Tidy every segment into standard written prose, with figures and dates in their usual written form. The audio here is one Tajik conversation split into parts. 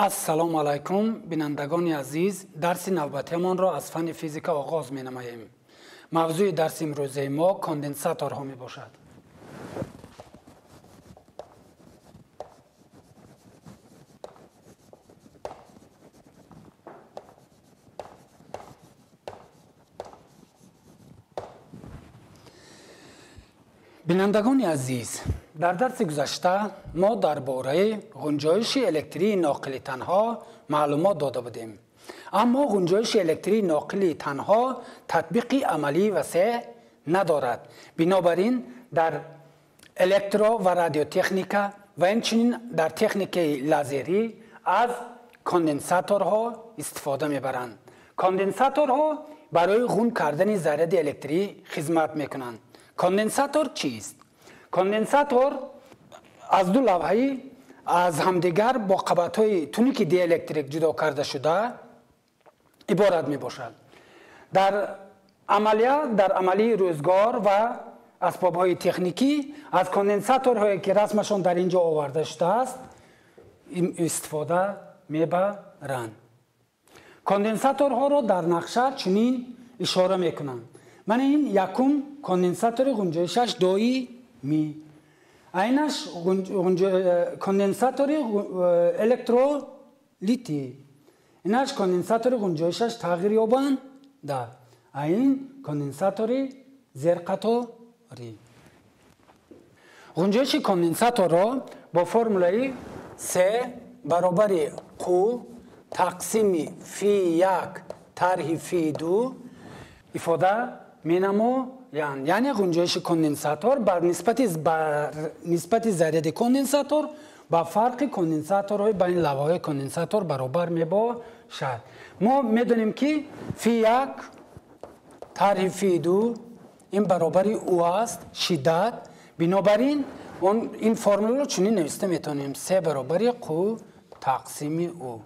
Ассалому алайкум, бинандагони азиз, дарси навбатиамонро аз фанни физика оғоз менамоем. Мавзӯи дарси имрӯзаи мо конденсаторҳо мебошад. Бинандагони азиз, дар дарси гузашта мо дар бораи гунҷоиши электрии ноқили танҳо маълумот дода будем. Аммо гунҷоиши электрии ноқили танҳо татбиқи амалии васеъ надорад. Бинобар ин дар электро ва радиотехника ва инчунин дар техникаи лазерӣ аз конденсаторҳо истифода мебаранд. Конденсаторҳо барои ғун кардани заряди электрӣ хизмат мекунанд. Конденсатор чист? Конденсатор аз ду лавҳаи аз ҳамдигар бо қабатҳои тунуки диэлектрик ҷудо карда шуда иборат мебошад. Дар амалии рӯзгор ва асбобҳои техникӣ аз конденсаторҳое ки расмашон дар ин ҷо оварда шудааст истифода мебаранд. Конденсаторҳоро дар нақша чунин ишора мекунанд. Ман ин якум конденсатори гунҷоишаш доимӣ, айнаш конденсатори электролитӣ, инаш конденсатори гунҷоишаш тағйирёбанда, айн конденсатори зерқаторӣ. Гунҷоиши конденсаторро бо формулаи С баробари Q тақсими фи як тарҳи фи ду ифода менамоянд. Яъне гунҷоиши конденсатор бар нисбати заряди конденсатор ба фарқи конденсаторҳои байни лавҳаҳои конденсатор баробар мебошад. Мо медонем ки фи як тарҳи фи ду ин баробари ӯ аст, шиддат. Бинобар ин ин формуларо чунин нависта метавонем: С баробари Q тақсими ӯ.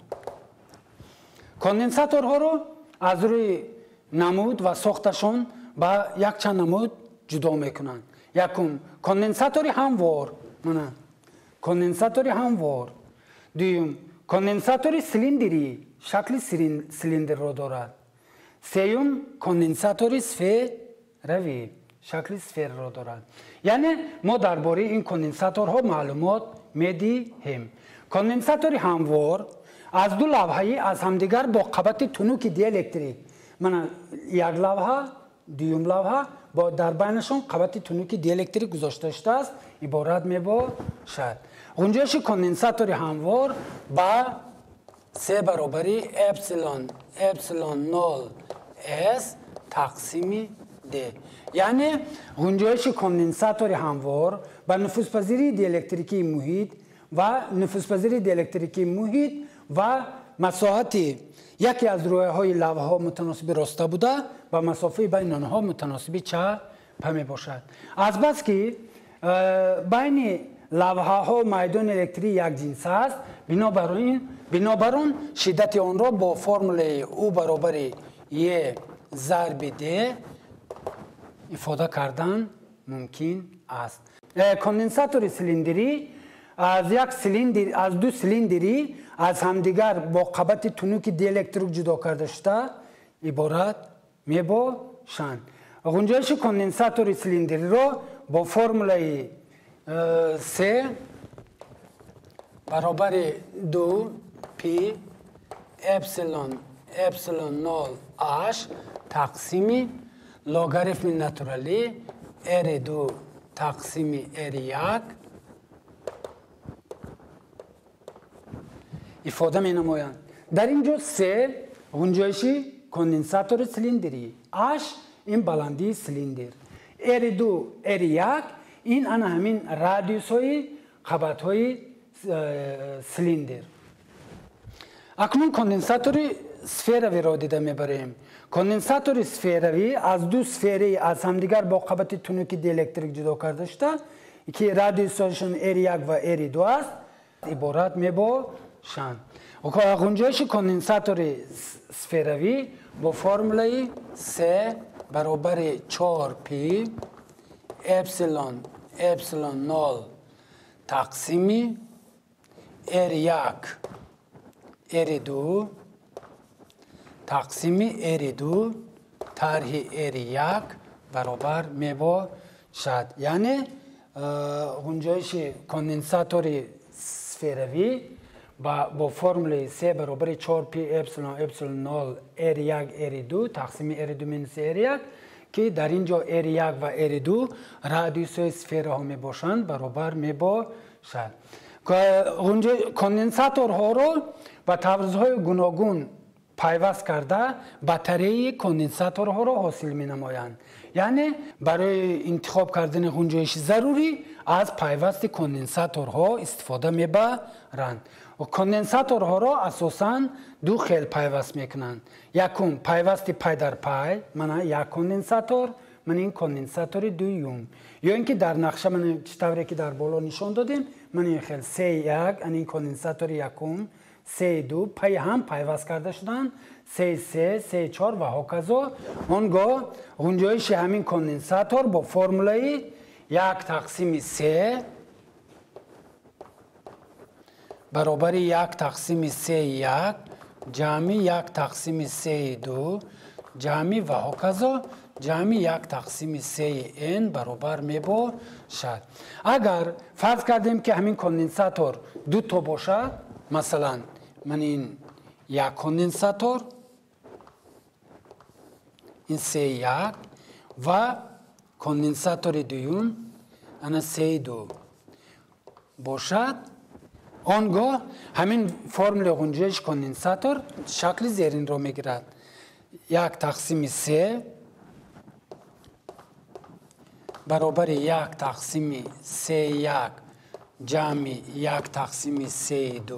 Конденсаторҳоро аз рӯи намуд ва сохташон ба якчанд намуд ҷудо мекунанд. Якум конденсатори ҳамвор, конденсатори ҳамвор. Дуюм конденсатори силиндрӣ, шакли силиндрро дорад. Сеюм конденсатори сферавӣ, шакли сфераро дорад. Яъне мо дар бораи ин конденсаторҳо маълумот медиҳем. Конденсатори ҳамвор аз ду лавҳаи аз ҳамдигар бо қабати тунуки диэлектрик, мана як лавҳа, дуюм лавҳа, бо дар байнашон қабати тунуки диэлектрик гузошта шудааст, иборат мебошад. Гунҷоиши конденсатори ҳамвор ба С баробари эпсилон эпсилон нол С тақсими Д. Яъне гунҷоиши конденсатори ҳамвор ба нуфузпазирии диэлектрикии муҳит ва нуфузпазирии диэлектрикии муҳит ва масоҳати яке аз рӯяҳои лавҳаҳо мутаносиби роста буда ва масофаи байни онҳо мутаносиби чапа мебошад. Азбаски байни лавҳаҳо майдони электрии якҷинса аст, бинобар он шиддати онро бо формулаи Ӯ баробари Е зарби Д ифода кардан мумкин аст. Конденсатори силиндрӣ аз ду силиндрӣ аз ҳамдигар бо қабати тунуки диэлектрик ҷудо карда шуда иборат мебошанд. Гунҷоиши конденсатори силиндриро бо формулаи С баробари ду пи эпсилон эпсилон нол аш тақсими логарифми натуралӣ р ду тақсими р як ифода менамоянд. Дар ин ҷо С гунҷоиши конденсатори силиндрӣ, H ин баландии силиндр, R2 R1 ин ана ҳамин радиусҳои қабатҳои силиндр. Акнун конденсатори сферавиро дида мебарем. Конденсатори сферавӣ аз ду сфераи аз ҳамдигар бо қабати тунуки диэлектрик ҷудо карда шуда, ки радиусҳояшон R1 ва R2 аст, иборат мебошанд. Гунҷоиши конденсатори сферавӣ бо формулаи С баробари 4 пи эпсилон эпсилон нол тақсими R1 R2 тақсими R2 тарҳи R1 баробар мебошад. Яъне ғунҷоиши конденсатори сферавӣ бо формулаи С баробари 4 пи эпсилон эпсилон 0 R1 R2 тақсими R2 минус R1 ки дар ин ҷо R1 ва R2 радиусҳои сфераҳо мебошанд баробар мебошад. Конденсаторҳоро ба таврҳои гуногун пайваст карда батареяи конденсаторҳоро ҳосил менамоянд. Яъне барои интихоб кардани ғунҷоиши зарурӣ аз пайвасти конденсаторҳо истифода мебаранд. Конденсаторҳоро асосан ду хел пайваст мекунанд. Якум пайвасти пай дар пай, мана як конденсатор, мана ин конденсатори дуюм. Ё ин ки дар нақша мана чӣ тавре ки дар боло нишон додем, мана ин хел С1, ана ин конденсатори якум, С2 пай ҳам пайваст карда шуданд, С3, С4 ва ҳоказо. Он гоҳ ғунҷоиши ҳамин конденсатор бо формулаи 1 тақсими С баробари 1 тақсими С1 ҷамъи 1 тақсими С2 ҷамъи ва ҳоказо ҷамъи 1 тақсими Сн баробар мебошад. Агар фарз кардем ки ҳамин конденсатор ду то бошад, масалан ман ин як конденсатор, ин С1 ва конденсатори дуюм ана С2 бошад, он гоҳ ҳамин формулаи ғунҷоиши конденсатор шакли зеринро мегирад. 1 тақсими С баробари 1 тақсими С1 ҷамъи 1 тақсими С2.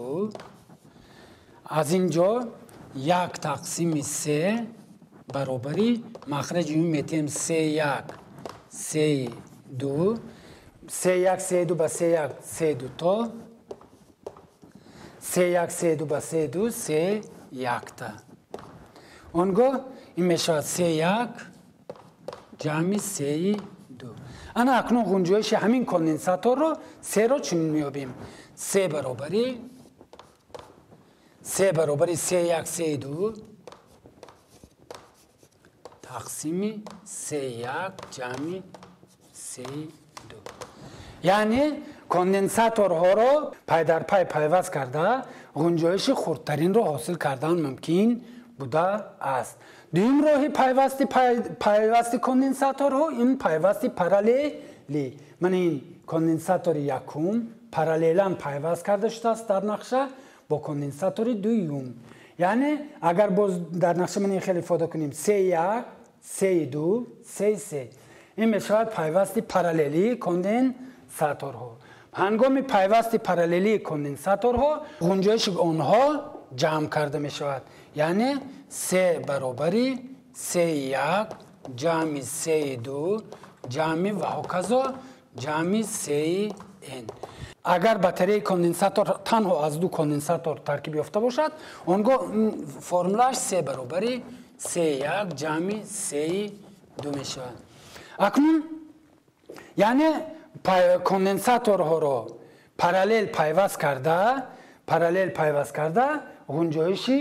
Аз ин ҷо 1 тақсими С баробари махраҷи ин метем С1 С2 С1 С2 ба С1 С2 то С1 С2 ба С2 С1 та. Он гоҳ ин мешавад С1 ҷамъи С2. Ана акнун ғунҷоиши ҳамин конденсаторро С-ро чунин меёбем. С баробари С1 С2 тақсими С1 ҷамъи С2. Яъне конденсаторҳоро пай дар пай пайваст карда ғунҷоиши хурдтаринро ҳосил кардан мумкин будааст. Дуюм роҳи пайвасти конденсаторҳо ин пайвасти параллелӣ. Мана ин конденсатори якум параллелан пайваст карда шудааст дар нақша бо конденсатори дуюм. Яъне агар боз дар нақша мана ин хеле ифода кунем С1, С2, С3, ин мешавад пайвасти параллелии конденсаторҳо. Ҳангоми пайвасти параллелии конденсаторҳо ғунҷоиши онҳо ҷамъ карда мешавад. Яъне С баробари С1 ҷамъи С2 ҷамъи ва ҳоказо ҷамъи Сн. Агар батареяи конденсатор танҳо аз ду конденсатор таркиб ёфта бошад, он гоҳ формулааш С баробари С1 ҷамъи С2 мешавад. Акнун яъне конденсаторҳоро параллел пайваст карда ғунҷоиши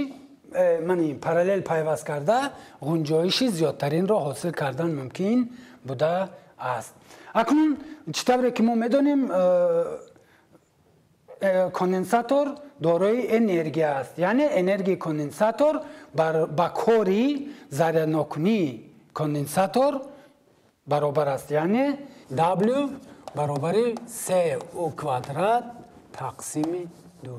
параллел пайваст карда ғунҷоиши зиёдтаринро ҳосил кардан мумкин будааст. Акнун чӣ тавре ки мо медонем, конденсатор дорои энергия аст. Яъне энергияи конденсатор ба кори заряднокунии конденсатор баробар аст. Яъне W баробари СУ квадрат тақсими 2.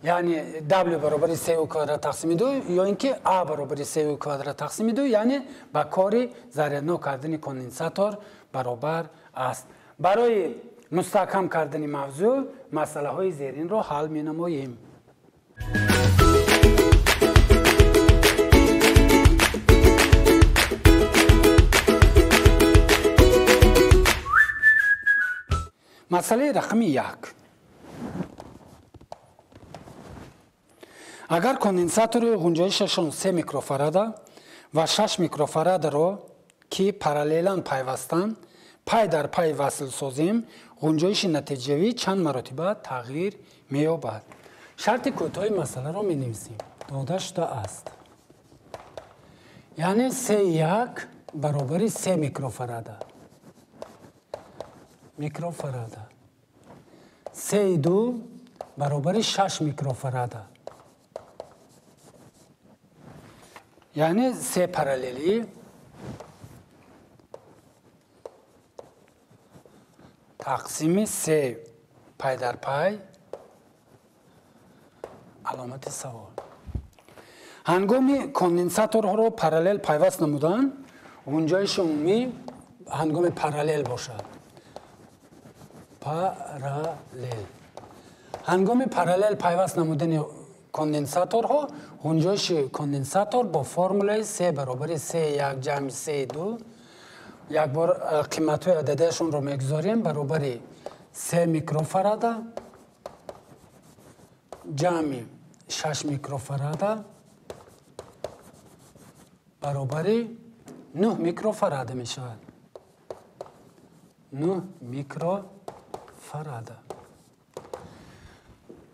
Яъне W баробари СУ квадрат тақсими 2 ё ин ки А баробари СУ квадрат тақсими 2, яъне ба кори заряднок кардани конденсатор баробар аст. Барои мустаҳкам кардани мавзӯъ масъалаҳои зеринро ҳал менамоем. Масъалаи рақами 1. Агар конденсатори ғунҷоишашон 3 микрофарада ва 6 микрофарадаро ки параллелан пайвастанд пай дар пай васл созем, ғунҷоиши натиҷавӣ чанд маротиба тағйир меёбад. Шарти кӯтоҳи масъаларо менависем. Дода шудааст. Яъне С1 баробари 3 микрофарада. Микрофарада. С2 баробари 6 микрофарада. Яъне С параллели тақсими С пай дар пай аломати савол. Ҳангоми конденсаторҳоро параллел пайваст намудан, ғунҷоиши умумӣ ҳангоми параллел бошад. Параллел. Ҳангоми параллел пайваст намудани конденсаторҳо, ғунҷоиши конденсатор бо формулаи С баробари С1 ҷамъи С2 як бор қиматҳои ададиашонро мегузорем баробари 3 микрофарада ҷамъи 6 микрофарада баробари 9 микрофарада мешавад. 9 микрофарада.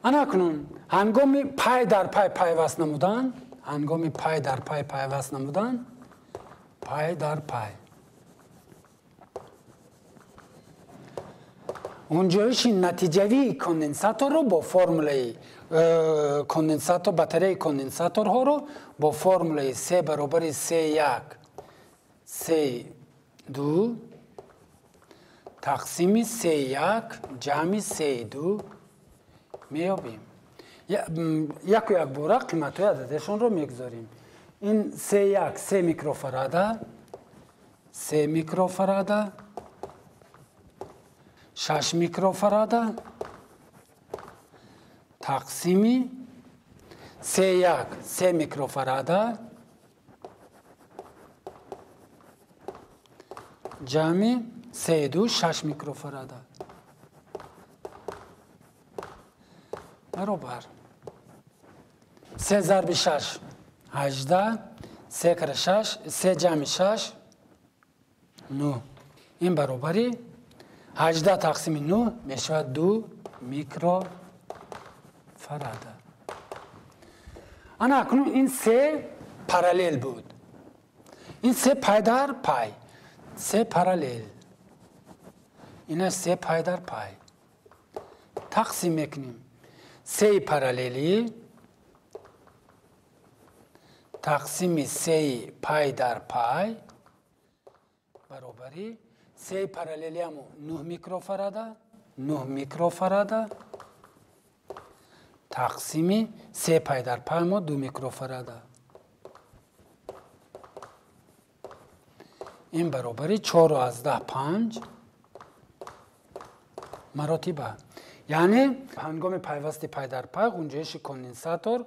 Ана акнун ҳангоми пай дар пай пайваст намудан, ҳангоми пай дар пай пайваст намудан, пай дар пай ғунҷоиши натиҷавии конденсаторро бо формулаи конденсатор батареяи конденсаторҳоро бо формулаи С баробари С1 С2 тақсими С1 ҷамъи С2 меёбем. Яку якбора қиматҳои ададашонро мегузорем. Ин С1 3 микрофарада, 3 микрофарада, 6 микрофарада тақсими С1 3 микрофарада ҷамъи С2 6 микрофарада баробар 3 зарби 6 18, 3 кара 6 3 ҷамъи 6 9. Ин баробари 18 тақсими 9 мешавад 2 микрофарада. Ана акнун ин се параллел буд. Ин се пай дар пай. Се параллел. Ина се пай дар пай. Тақсим мекунем. Сеи параллели тақсими сеи пай дар пай баробари сеи параллелиамо 9 микрофарада, 9 микрофарада тақсими се пай дар пай мо 2 микрофарада. Ин баробари 4.5 маротиба. Яъне ҳангоми пайвасти пай дар пай ғунҷоиши конденсатор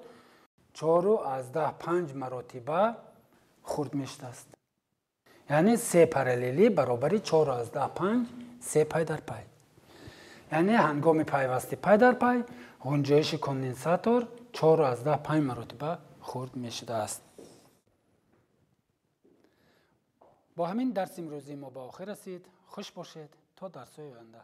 4.5 маротиба хурд мешудааст. Яъне се параллелӣ баробари 4.5 се пай дар пай. Яъне ҳангоми пайвасти пай дар пай ғунҷоиши конденсатор 4.5 маротиба хурд мешудааст. Бо ҳамин дарси имрӯзии мо ба охир расид. Хуш бошед то дарсҳои оянда.